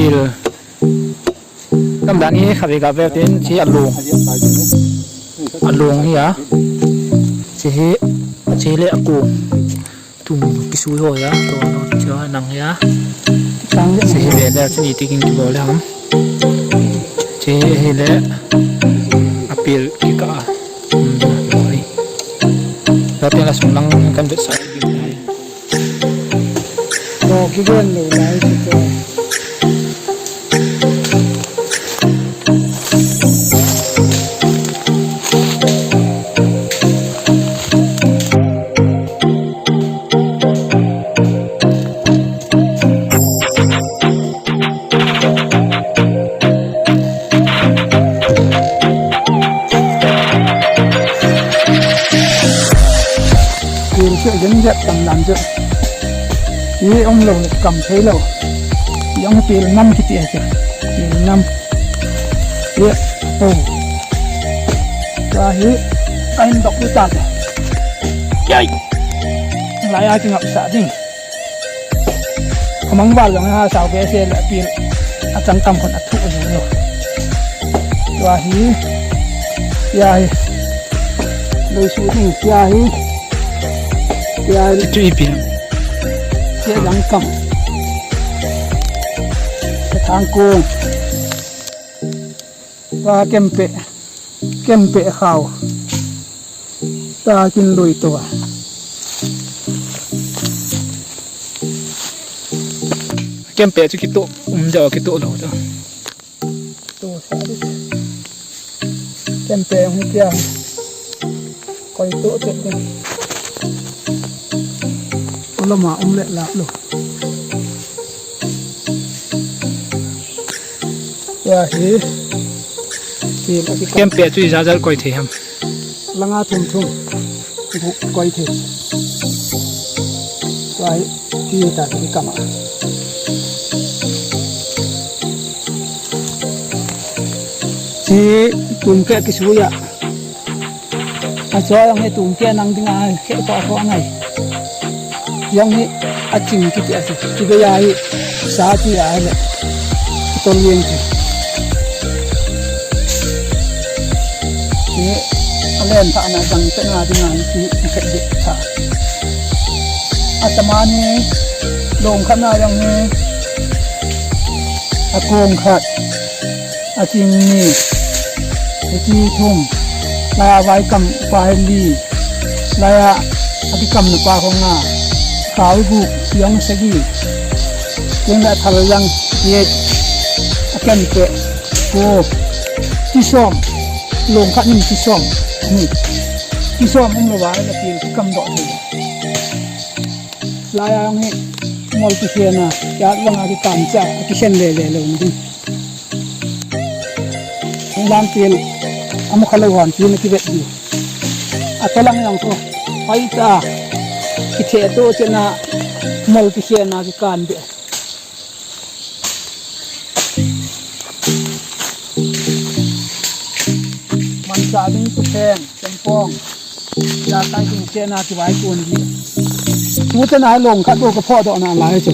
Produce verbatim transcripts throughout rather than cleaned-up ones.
Pil. Kam dan hi khatvei gave tin, chi along. Along hi a. Chi hi, chi le aku. Tum kisui ho ya, to, to, chi ho nang ya. Chi hi le le, chi ni tiking kibol le ham. Chi hi le, apil kika. Hmm, kibol hi. Lapen la sung lang kan vet sa. Lo kigen lo lai chu ko. Pil chu jen jet tam dan chu. Ye um lo, kam thei lo. Ye um pil nam kiti a chu. Pil nam. Ye, oh. Ka hi, ka in dok u ta. Yai. Lai a kingap sa ding. Amang val jong ha sao behseh le pil. Achang kam khun athu u lo. Tua hi. Tua hi. Loi su ding tua hi. Tua hi. Chu ipi. Tua jang kam. Thang kung. Tua kempe. Kempe khao. Tua kin loi to. Kempe chu kito, um, jo kito lo to. To sa di. Kempe hung kia. Koi to te te. Ulama um le la lo. Tua hi. Kempe chu ijat jat koi thei ham. Langa thum thum. Koi thei. Tua hi. Ti ta ti kama. Chi tum ke kisuya. Achu jong hi tum ke nang dinga khe ko ko ngai. Jong hi aching kiti a chu. Chu be ya hi sa ti a le. Tol yen chu. Hi alen tha na jang te na dinga hi khe de tha. Atamani long khat na jong hi akong khat. Aching ni, achi thum, laiya vaikam pa li, laiya akikamna pa khong nga, kau gu, yang sagi, yang la thal yang ye, akan pe, ko, chi som, long khat ni chi som, ni, chi som um lo va, la pil kam do ni. Laiya jong hi, ngol kikhena, ya vanga kikam cha, kikhen le le lo ni. Hung lam pil, amu kha lo hon pil kivet di. Atolang jong ko, pai ta, kithe to chena, mol kikhena kikan be. Mansa ding tu pen, sempong. Ya tai tung chena kivai kun di. Tu chena long khat to ka pho do na lai chu.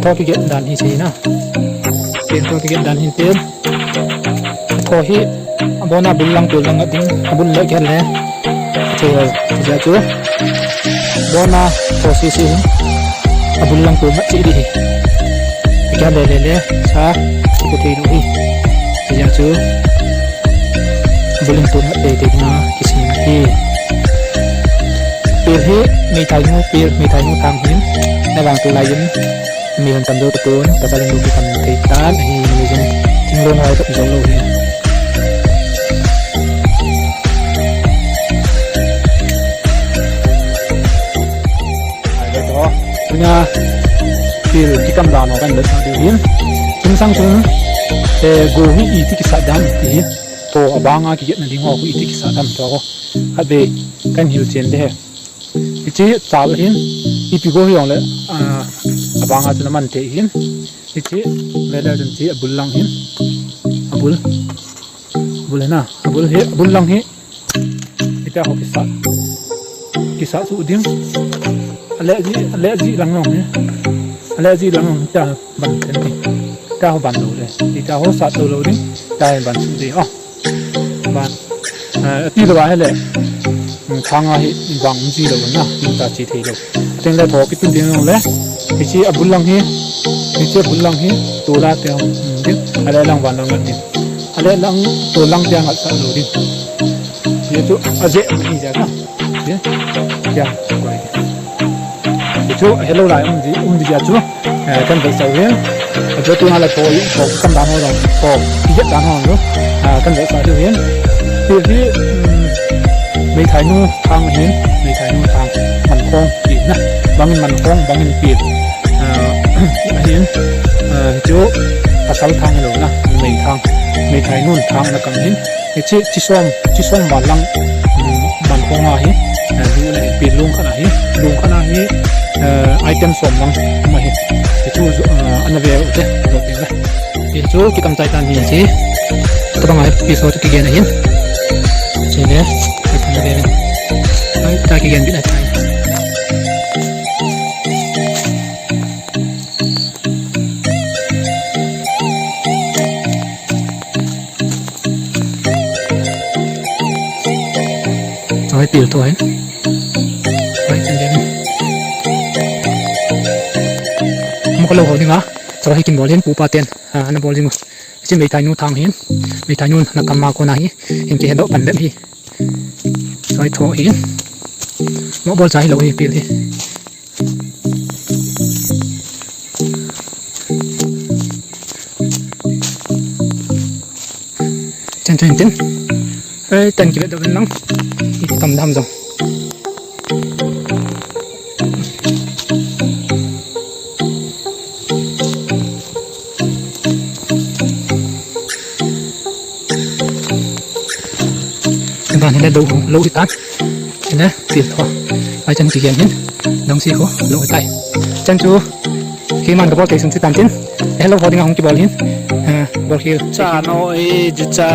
Tho kiget dan hi sei na. Pen tho kiget dan hin pen. Tho hi abona bul lang tol lang ding, abul le gel le. Sei ho, ja chu. Bona tho sei sei hin. Abul lang tol ngat sei di hi. Gel le le le, sa, ku thei lu hi. Ja chu. Bul lang tol ngat tei tei na, kisei na hi. Pil hi, meithai nu, pil, meithai nu thang hin. Na vang tu lai yin. Mi hon tam jou tapon, pasal in lou kitam thei tan, ahi, mi jong, thinglhang ngai tah jou lou hi. Ai, le to, tunia, pil kikam dan ho kan vetsah diu hin. Chungsang chung, eh, go hi iti kisat dam ti hi. To, abanga kigetna ding ho, iti kisat dam to ho. Khatvei, kan hilchen de he. Hiche chal hin, ipi go hijongle, ah, abanga chu naman thei hin. Hiche, le le chun hiche abul lang hin. Abul. Abul hi na, abul hi, abul lang hi. Hitia ho kisat. Kisat suh ding. Ale ji, ale ji lang lang hi. Ale ji lang lang hitia ban chen ding. Hitia ho ban lou le. Hitia ho sat lou lou ding. Hitia ban suh ding. Oh. Ban. Eh, ati lou va hile. Hmm, thang a hi vang ji lou na, ta chi thei lou. Teng le tho kitu ding le. Hiche abul lang hi. Hiche abul lang hi. Tol a te, hmm, ding. Ale lang van lang ding. Ale lang tol lang te ngat sa lou ding. Ye tu aje ni ja ka. Ye. Ya, koi. Hichu hello lai um di, um di ja chu. Eh, kan vetsah hin. Ajo tu hala tho, tho kam dan ho dong. Tho, kiget dan ho dong. Ah, kan vetsah diu hin. Pil hi, um, meithai nu thang hin, meithai nu thang. Mankhong pil na. Bangin mankhong, bangin pil. Ah, ahin, ah, hichu pasal thang lou na, mei thang. Meithai nu thang na kam hin. Hiche, chi som, chi som val lang, um, mankhong a hi, eh, lu le pil lung khat a hi, lung khat a hi, eh, item som lang um ahi. Hichu, eh, ana ve u te, lo te ve. Hichu kitam chai tan hi hiche. Tabang a hi piece ho chu kigen ahin. Hiche le, hiche le. Ai, ta kigen bit a tai. Tho hi pil tho hi. Tho hi chen den. Mo ka lo ho ding a. Tho hi kin bol hin pu pa ten. Ha, ana bol ding u. Hiche meithai nu thang hin. Meithai nu na kam ma kona hi. Hin kihe doh pan den hi. Tho hi tho hin. Mo bol cha hi lo hi pil hi. Chen chen tin. Ai, tan kivet doh lang. Itam dam jong. Ban hile lo, lo hi tan. Hile, pil tho. Ai chan kigen hin. Dong si ho, lo hi tai. Chan chu, keiman kabol kei sung chu tan tin. Hello ho dinga hung kibol hin. Eh, bol khel. Cha no e, ji cha.